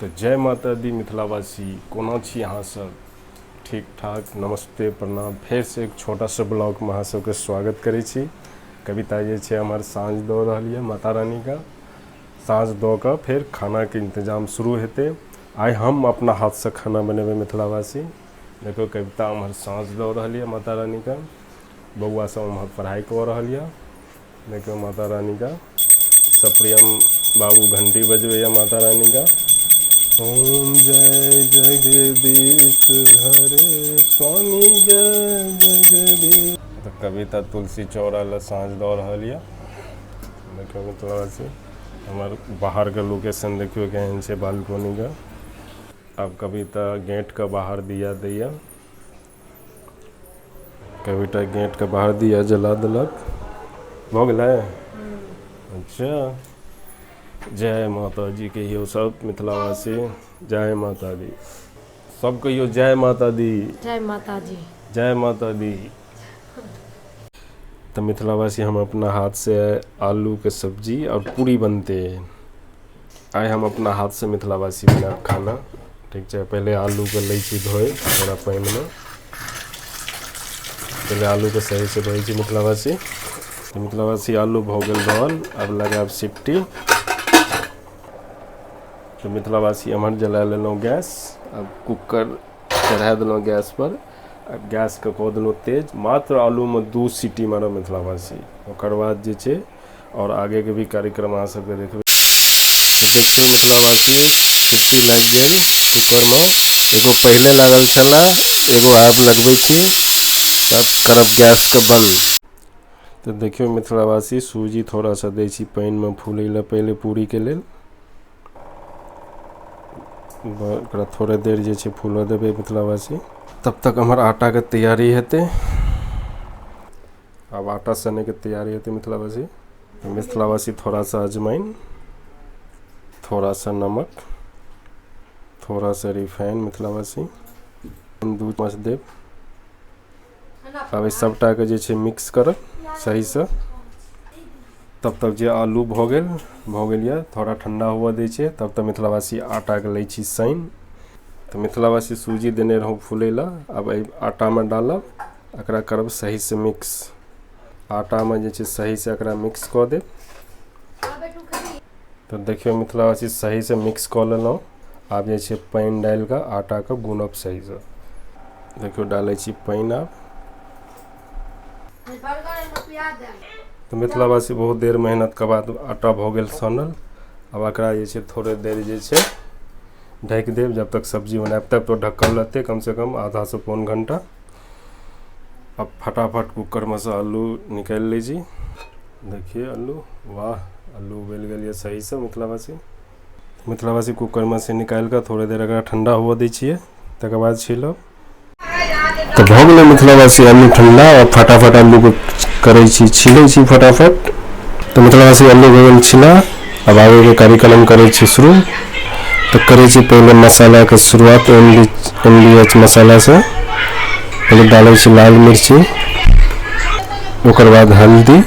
तऽ जय माता दी मिथिलावासी, कोना छी अहाँ सब? ठीक ठाक? नमस्ते, प्रणाम। फेरसँ एक छोटा सा ब्लॉगमे अहाँ सबके स्वागत करै छी। कविता जे छै हमर साँझ दऽ रहल यऽ माता रानीके। साँझ दऽ कऽ फेर खानाके इंतजाम शुरू हेतै। आइ हम अपना हाथसँ खाना बनेबै मिथिलावासी। देखियौ, कविता उम्हर साँझ दऽ रहल यऽ माता रानीके, बौआ सब उम्हर पढ़ाइ कऽ रहल यऽ। देखियौ, माता रानीके सप्रियम बाबू घंटी बजबैए माता रानीके। ओम जय जगदीश हरे स्वामी जय जगदीश। तऽ कविता तुलसी चौरा लए साँझ दऽ रहल यऽ। देखियौ मिथिलावासी, हमर बाहरके लोकेशन देखियौ केहन छै बालकोनीके। आब कविता गेटके बाहर दिया दैए। कविता गेटके बाहर दिया जला देलक। भऽ गेलै। अच्छा, जय माता जी कहियौ सब मिथिलावासी। जय माता दी सब कहियौ। जय माता दी। जय माता जी। जय माता दी। तऽ मिथिलावासी, हम अपना हाथ से आलू के सब्जी और पूरी बनते हैं। आइ हम अपना हाथ से मिथिलावासी बनायब खाना। ठीक छै, पहिले आलूके लै छी धोइ थोड़ा पानिमे। पहिले आलूके सहीसँ धोइ छी मिथिलावासी। तऽ मिथिलावासी, आलू भऽ गेल धोअल, आब लगायब सिट्टी। तऽ मिथिलावासी, एम्हर जला लेलहुँ गैस, आब कुकर चढ़ा देलहुँ गैसपर, आब गैसके कऽ देलहुँ तेज। मात्र आलूमे दू सीटी मारब मिथिलावासी, ओकर बाद जे छै आओर आगेके भी कार्यक्रम अहाँ सबके देखबै। देखियौ मिथिलावासी, सीटी लागि गेल कुकरमे। एगो पहिले लागल छलए, एगो आब लगबै छी। तब करब गैसके बंद। तऽ देखियौ मिथिलावासी, सूजी थोड़ा सा दै छी पानिमे फूलै लए पहिले पूरीके लेल। ओकरा थोड़े देर जे छै फूलऽ देबै मिथिलावासी, तब तक हमर आटाके तैयारी हेतै। आब आटा सनैके तैयारी हेतै मिथिलावासी। मिथिलावासी, थोड़ा सा अजवाइन, थोड़ा सा नमक, थोड़ा सा रिफाइन मिथिलावासी, 2 चम्मच देब। आब एहि सभटाके जे छै मिक्स करब सहीसँ। तब तक जे आलू भऽ गेल यऽ, थोड़ा ठण्डा हुअ दै छै। तब तक मिथिलावासी, आटाके लै छी सानि। तऽ मिथिलावासी, सूजी देने रहौँ फूलै लए, आब एहि आटामे डालब, एकरा करब सहीसँ मिक्स। आटामे जे छै सहीसँ एकरा मिक्स कऽ देब। तऽ देखियौ मिथिलावासी, सहीसँ मिक्स कऽ लेलहुँ। आब जे छै पानि डालि कऽ आटाके गुनब सहीसँ। देखियौ, डालै छी पानि आब। तऽ मिथिलावासी, बहुत देर मेहनतके बाद आटा भऽ गेल सानल। आब एकरा जे छै थोड़े देर जे छै ढकि देब। जब तक सब्जी बनायब तब तो ढकल रहतै कमसँ कम आधा से पौन घंटा। अब फटाफट कुकरमे से आलू निकालि लै छी। देखिए आलू, वाह, आलू उबलि गेल यऽ सहीसँ मिथिलावासी। मिथिलावासी, कुकरमे से निकालि कऽ थोड़े देर एकरा ठण्डा हुअ दै छियै, तकर बाद छीलब। तऽ भऽ गेलै मिथिलावासी आलू ठण्डा। आओर फटाफट आलूके करै छी, छीलै छी फटाफट। तऽ मिथिलावासी, आलू भऽ गेल छिला। आब आगेके कार्यक्रम करै छी शुरू। तऽ करै छी पहिले मसालाके शुरुआत एम डी एच मसालासँ। पहिले डालै छी लाल मिर्ची, ओकर बाद हल्दी,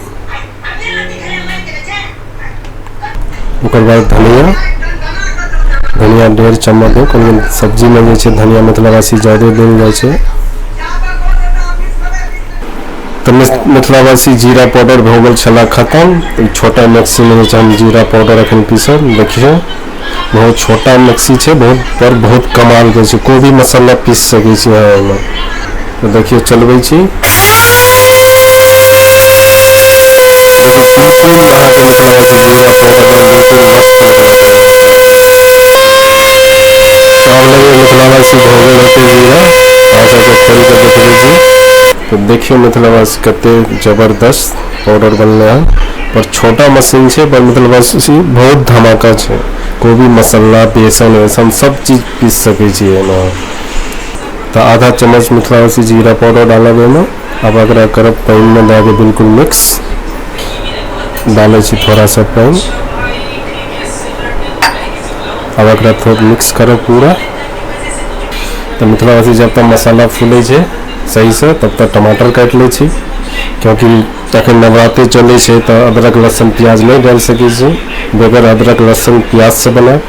ओकर बाद धनिया। धनिया 1.5 चम्मच देब, कनि सब्जीमे जे छै धनिया मिथिलावासी ज्यादे देल जाइ छै। तऽ मिथिलावासी, जीरा पाउडर भऽ गेल छलै खतम। ई छोटा मिक्सीमे जे छै हम जीरा पाउडर एखन पीसब। देखियौ, बहुत छोटा मिक्सी छै बहुत, पर बहुत कमालके छै। कोइ भी मसाला पीस सकै छी अहाँ एहिमे। तऽ देखियौ, चलबै छी। देखियौ, बिल्कुल अहाँके मिथिलावासी जीरा पाउडर बिल्कुल मस्त निकलत। तऽ आब लगैए मिथिलावासी, भऽ गेल हेतै जीरा। अहाँ सबके खोलि कऽ देखबै छी। तऽ देखियौ मिथिलावासी, कते जबरदस्त पाउडर बनलै हन। पर छोटा मशीन छै, पर मिथिलावासी, बहुत धमाका छै। कोइ भी मसाला, बेसन वेसन सब चीज पीस सकै छी एहिमे। तऽ आधा चम्मच मिथिलावासी जीरा पाउडर डालब एहिमे। आब एकरा करब पानिमे दए कऽ बिल्कुल मिक्स। डालै छी थोड़ा सा पानि। आब एकरा थोड़ा मिक्स करब पूरा। तऽ मिथिलावासी, जब तक मसाला फूलै छै सहीसँ, तब तक टमाटर काटि लै छी, क्योंकि अखन नवरात्रि चलै छै तऽ अदरक लहसुन प्याज नहि डालि सकै छी। बगैर अदरक लहसुन प्याजसँ बनायब।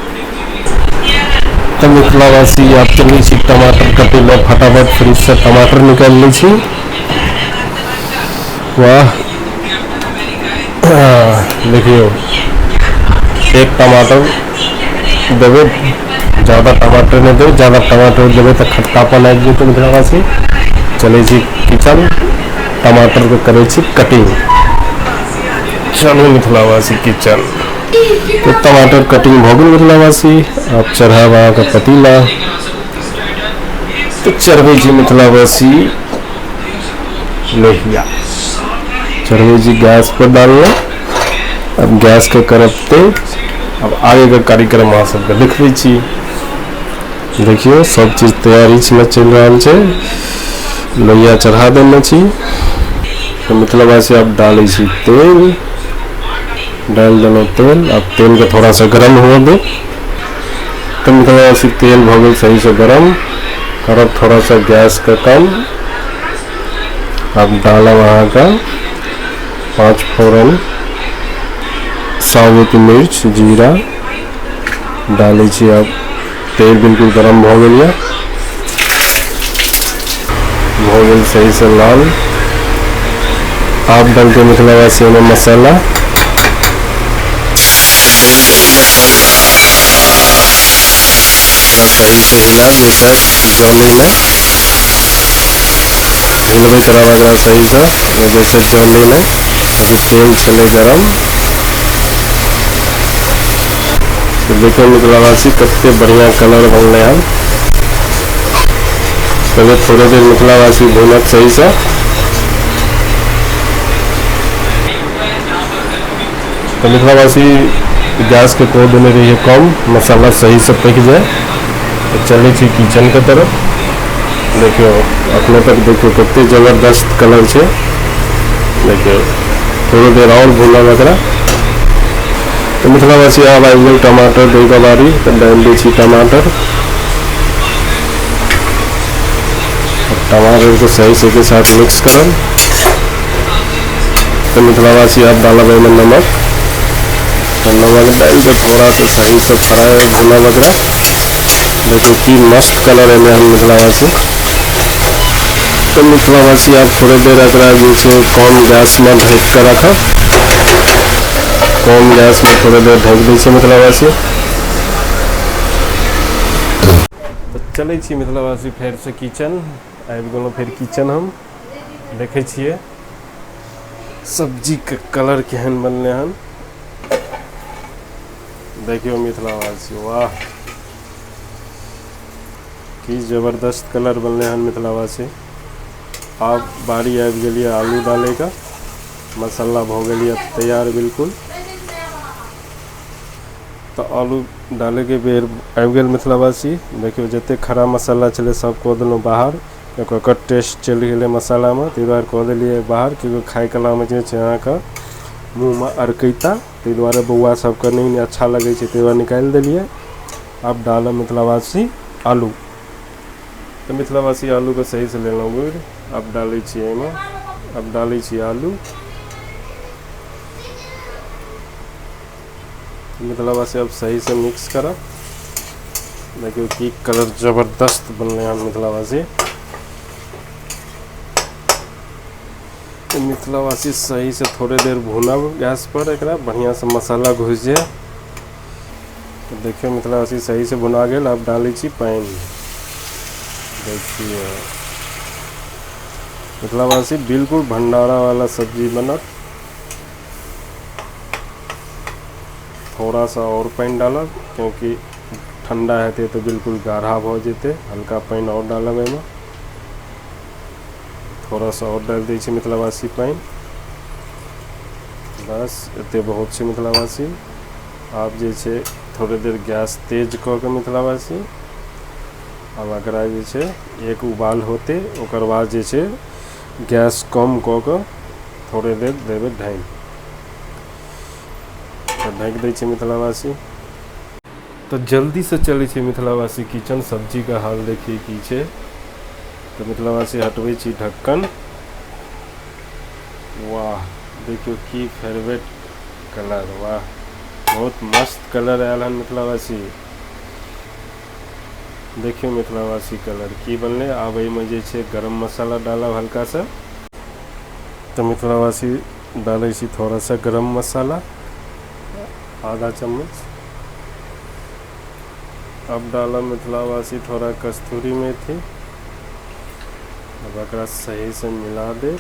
तऽ मिथिलावासी आब चलै छी टमाटर कटै लए। फटाफट फ्रिजसँ टमाटर निकालि लै छी। वाह, देखियौ, एक टमाटर देबै, ज्यादा टमाटर नहि देबै। ज्यादा टमाटर देबै तऽ खट्टापन आबि जेतै। मिथिलावासी, चलै छी किचन, टमाटरके करै छी कटिंग। चलू मिथिलावासी किचन। तऽ टमाटर कटिंग भऽ गेल मिथिलावासी। आब चढ़ायब अहाँके पतीला। तऽ चढ़बै छी मिथिलावासी लोहिया, चढ़बै छी गैस पर डाललहुँ। अब गैसके करब तेज। अब आगेके कार्यक्रम अहाँ सबके देखबै छी। देखियौ, सब चीज तैयारी मे चलि रहल छै। लोहिया चढ़ा देने छी। तऽ मिथिलावासी, आब डालै छी तेल। डालि देलहुँ तेल। आब तेलके थोड़ा सा गरम हुअ दू। तऽ मिथिलावासी, तेल भऽ गेल सहीसँ गरम। करब थोड़ा सा गैसके कम। आब डालब अहाँके 5 फोरन, साबुत मिर्च, जीरा डालै छी। आब तेल बिल्कुल गरम भऽ गेल यऽ, भऽ गेल सहीसँ लाल। आब डलतै मिथिलावासी ओहिमे मसाला। डलि गेल मसाला। एकरा सहीसँ हिलायब जाहिसँ जलै नहि। हिलबैत रहब एकरा सहीसँ जाहिसँ जलै नहि। अभी तेल छलै गरम। तऽ देखियौ मिथिलावासी, कते बढ़िआँ कलर बनलै हन। पहिले थोड़े देर मिथिलावासी भूनत सहीसँ। तऽ मिथिलावासी, गैसके कऽ देने रहियै कम, मसाला सहीसँ पकि जाय। तऽ चलै छी किचनके तरफ। देखियौ, अखनो तक देखियौ कते जबरदस्त कलर छै। देखियौ, थोड़े देर आओर भूनब एकरा। तऽ मिथिलावासी, आब आबि गेल टमाटर दैके बारी। तऽ डालि दै छी टमाटर। टमाटरके सही से के साथ मिक्स करब। तऽ मिथिलावासी, आब डालब एहिमे नमक। तऽ नमक डालि कऽ थोड़ा सा सहीसँ फ्राइ भूनब एकरा। देखियौ, की मस्त कलर एलै हन मिथिलावासी। तऽ मिथिलावासी, आब थोड़े देर एकरा जे छै कम गैसमे ढकि कऽ राखब। कम गैसमे थोड़े देर ढकि दै छियै मिथिलावासी। तऽ चलै छी मिथिलावासी फेरसँ किचन। आबि गेलहुँ फेर किचन हम। देखै छियै सब्जीके कलर केहन बनलै हन। देखियौ मिथिलावासी, वाह, की जबरदस्त कलर बनलै हन मिथिलावासी। आब बारी आबि गेल यऽ आलू डालैके। मसाला भऽ गेल यऽ तैयार बिल्कुल। तऽ आलू डालैके बेर आबि गेल मिथिलावासी। देखियौ, जतेक खड़ा मसाला छलै सब कऽ देलहुँ बाहर। ओकर टेस्ट चलि गेलै मसालामे, ताहि दुआरे कऽ देलियै बाहर। क्योंकि खाय कलामे जे छै अहाँके मुँहमे अरकैता, ताहि दुआरे बौआ सबके नहि अच्छा लगै छै, ताहि दुआरे निकालि देलियै। आब डालब मिथिलावासी आलू। तऽ मिथिलावासी, आलूके सहीसँ लेलहुँ गुड़ि। आब डालै छी एहिमे। आब डालै छी आलू मिथिलावासी। आब सहीसँ मिक्स करब। देखियौ, की कलर जबरदस्त बनलै हन मिथिलावासी। तऽ मिथिलावासी, सहीसँ थोड़े देर भूनब गैस पर एकरा, बढ़िआँसँ मसाला घुसि जाय। तऽ देखियौ मिथिलावासी, सहीसँ भुना गेल। आब डालै छी पानि। देखियौ मिथिलावासी, बिल्कुल भंडारा वाला सब्जी बनत। थोड़ा सा आओर पानि डालब, क्योंकि ठण्डा हेतै तऽ बिल्कुल गाढ़ा भऽ जेतै। हल्का पानि आओर डालब एहिमे। थोड़ा सा आओर डालि दै छी मिथिलावासी पानि। बस, एते बहुत छै मिथिलावासी। आब जे छै थोड़े देर गैस तेज कऽ के मिथिलावासी, आब एकरा जे छै एक उबाल होतै, ओकर बाद जे छै गैस कम कऽ कऽ थोड़े देर देबै ढाकि। तऽ ढाकि दै छी मिथिलावासी। तऽ जल्दीसँ चलै छी मिथिलावासी किचन, सब्जीके हाल देखिए की छै। तऽ मिथिलावासी, हटबै छी ढक्कन। वाह, देखियौ की फेवरेट कलर! वाह, बहुत मस्त कलर आयल हन मिथिलावासी। देखियौ मिथिलावासी कलर की बनलै। आब एहिमे जे छै गरम मसाला डालब हल्का सा। तऽ मिथिलावासी डालै छी थोड़ा सा गरम मसाला, आधा चम्मच। अब डालब मिथिलावासी थोड़ा कस्तूरी मेथी। अब एकरा सहीसँ मिला देब।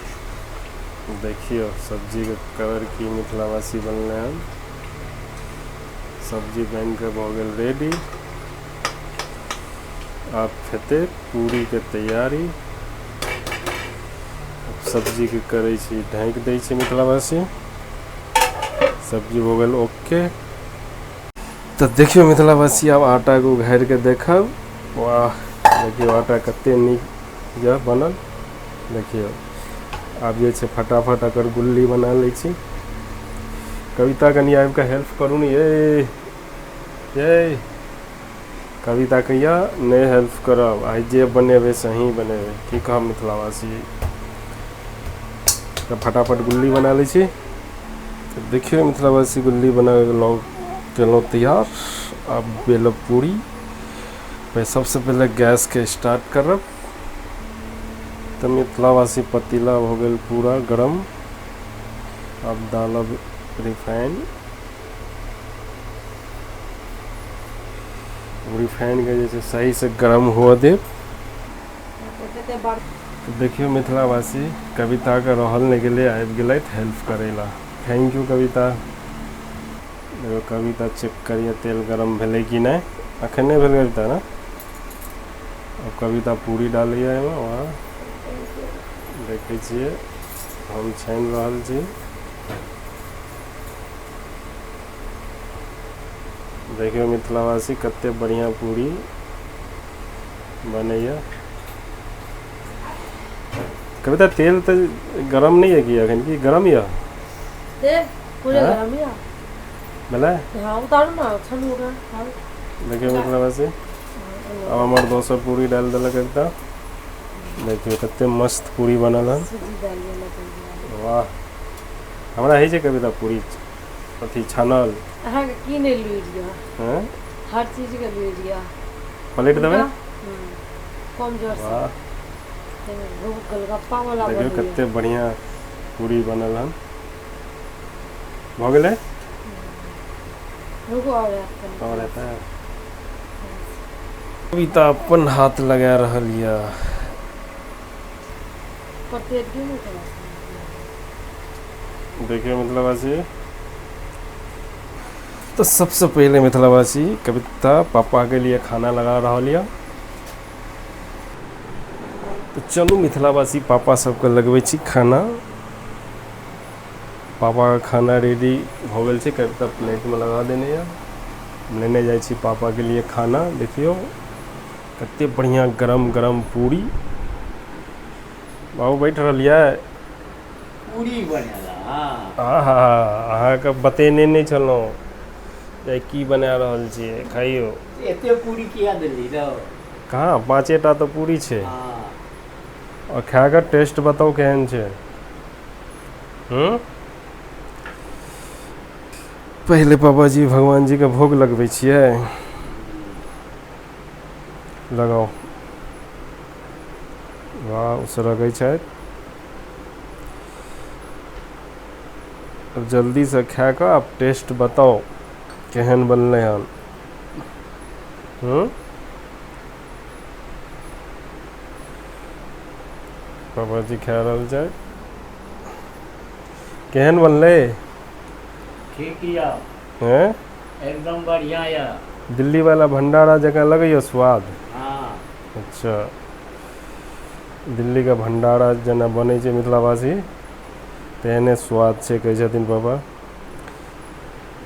देखियौ सब्जीके कलर की मिथिलावासी बनलै हन। सब्जी बनि कऽ भऽ गेल रेडी। आब हेतै पूरीके तैयारी। सब्जीके करै छी ढाँकि दै छी मिथिलावासी। सब्जी भऽ गेल ओके। तऽ देखियौ मिथिलावासी, आब आटाके उघारि कऽ देखब। वाह, देखियौ आटा कते नीक यऽ बनल। देखियौ आब जे छै फटाफट एकर गुल्ली बना लै छी। कविता कनि आबि कऽ हेल्प करू ने ये ये। कविता कहिया नहि हेल्प करब, आइ जे बनेबै सही बनेबै। की कहब मिथिलावासी। तऽ फटाफट गुल्ली बना लै छी। तऽ देखियौ मिथिलावासी, गुल्ली बना कऽ केलहुँ तैयार। आब बेलब पूरी। सबसँ पहिले गैसके स्टार्ट करब। तऽ मिथिलावासी, पतीला भऽ गेल पूरा गरम। आब डालब रिफाइन। रिफाइनके जे छै सहीसँ गरम हुअ देब। तऽ देखियौ मिथिलावासी, कविताके रहल नहि गेलै, आबि गेलथि हेल्प करै लए। Thank you कविता। देखियौ कविता चेक करिए तेल गरम भेलै कि नहि। अखन नहि भेल कविता ने। आब कविता पूरी डालैए एहिमे। वाह, देखै छियै, हम छानि रहल छी। देखियौ मिथिलावासी, कते बढ़िआँ पूरी बनैए। कविता, तेल तऽ गरम नहि यऽ कि अखन? की गरम यऽ? तेल पूरे हाँ? गरम यऽ। भेलै? हाँ, उतारू ने, छानू ओकरा, खाउ। देखियौ मिथिलावासी, आब हमर दोसर पूरी डालि देलक कविता। देखियौ कते मस्त पूरी बनल हन। सूजी डालि देलक। वाह, हमरा होइ छै कविता पूरी अथी छानल? अहाँके की नहि लुरि यऽ? हँ। हर चीजके लुरि यऽ। पलटि देबै? कम जोर से। वाह। गोलगप्पा वाला। देखियौ बनैया। कते बढ़िआँ पूरी बनल हन। भऽ गेलै? रुकू, आओर हैत कनि। आओर हेतै। कविता अपन हाथ लगा रहल यऽ। पटेट दियौ ने थोड़ा। देखियौ मिथिलावासी, तऽ सबसँ पहिले मिथिलावासी, कविता पापाके लिए खाना लगा रहल यऽ। तऽ चलू मिथिलावासी, पापा सबके लगबै छी खाना। पापाके खाना रेडी भऽ गेल छै। कविता प्लेटमे लगा देने यऽ। लेने जाइ छी पापाके लिए खाना। देखियौ कते बढ़िआँ गरम गरम पूरी। बाबू, बैठ रहल यऽ? पूरी बनेला, हँ। आहा, अहाँके बतेने नहि छलहुँ जे की बना रहल छियै। खाइयौ। एते पूरी किया देली रौ? कहाँ, पाँचेटा तऽ पूरी छै। हँ। आओर खा कऽ टेस्ट बताउ केहन छै। पहिले बाबाजी भगवान जीके भोग लगबै छियै। लगाउ। वाह, उसरगै छथि। आब जल्दीसँ खा कऽ आब टेस्ट बताउ केहन बनलै हन। बाबाजी खा रहल छथि। केहन बनलै? ठीक यऽ। हैं? एकदम बढ़िआँ यऽ। दिल्ली वाला भंडारा जकाँ लगैए स्वाद? हँ। अच्छा, दिल्लीके भंडारा जेना बनै छै मिथिलावासी, तेहने स्वाद छै, कहै छथिन बाबा।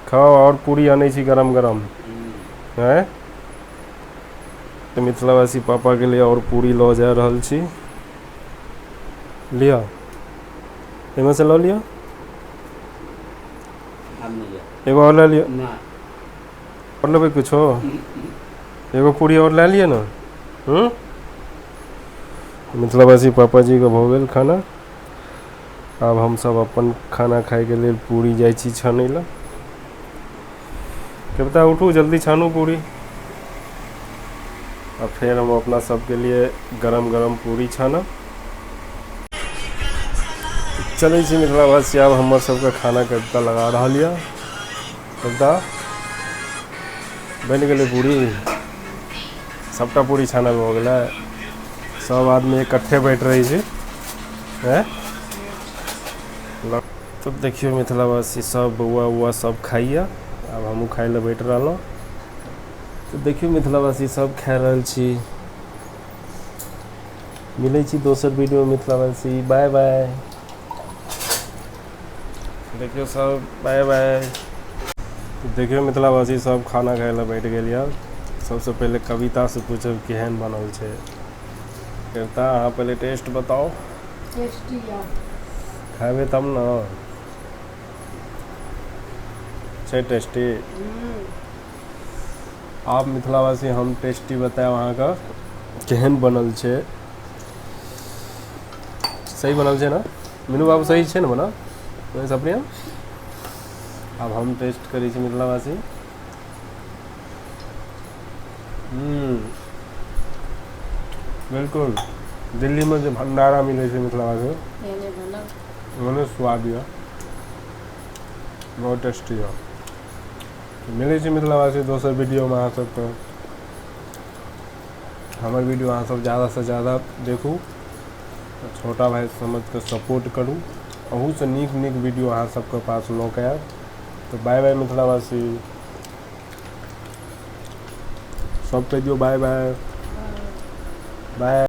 खाउ, आओर पूरी अनै छी गरम गरम। हैं, तऽ मिथिलावासी, पापाके लिए आओर पूरी लऽ जा रहल छी। लिअ, एहिमे से लऽ लिअ। आब नहि यऽ। एगो आओर लए लिअ। नहि। आओर लेबै कुछो? एगो पूरी आओर लए लिअ ने। मिथिलावासी, पापाजीके भऽ गेल खाना। आब हमसभ अपन खाना खायके लेल पूरी जाइ छी छानै लए। कविता, उठू, जल्दी छानू पूरी। आ फेर हम अपना सबके लिए गरम गरम पूरी छानब। चलै छी मिथिलावासी, आब हमर सबके खाना कविता लगा रहल यऽ। कविता बनि गेलै पूरी, सबटा पूरी छानल भऽ गेलै। सब आदमी इकट्ठे बैठ रहै छै। हैं तऽ देखियौ मिथिलावासी, सब बौआ उआ सब खाइए, आब हमहूँ खाइ लए बैठ रहलहुँ। तऽ देखियौ मिथिलावासी, सब खा रहल छी। मिलै छी दोसर वीडियो मिथिलावासी, बाय बाय। देखियौ सब, बाय बाय। देखियौ मिथिलावासी, सब खाना खाइ लए बैठ गेल यऽ। सबसँ पहिले कवितासँ पूछब केहन बनल छै। कविता, अहाँ पहिले टेस्ट बताउ। टेस्टी यऽ। खेबै तब ने। छै टेस्टी? आब मिथिलावासी, हम टेस्टी बतायब अहाँके केहन बनल छै। सही बनल छै ने मीनू बाबू? सही छै ने बनल सप्रिया? आब हम टेस्ट करै छी मिथिलावासी। बिल्कुल दिल्लीमे जे भण्डारा मिलै छै मिथिलावासी, एहने बनल। ओहने स्वाद यऽ, बहुत टेस्टी यऽ। मिलै छै मिथिलावासी दोसर वीडियोमे अहाँ सबके। हमर वीडियो अहाँ सब ज़्यादासँ ज़्यादा देखू, छोटा भाइ समझके सपोर्ट करू। अहूसँ नीक नीक वीडियो अहाँ सबके पास लऽ कऽ आयब। तऽ बाय बाय मिथिलावासी, सब कहि दियौ, बाय बाय बाय।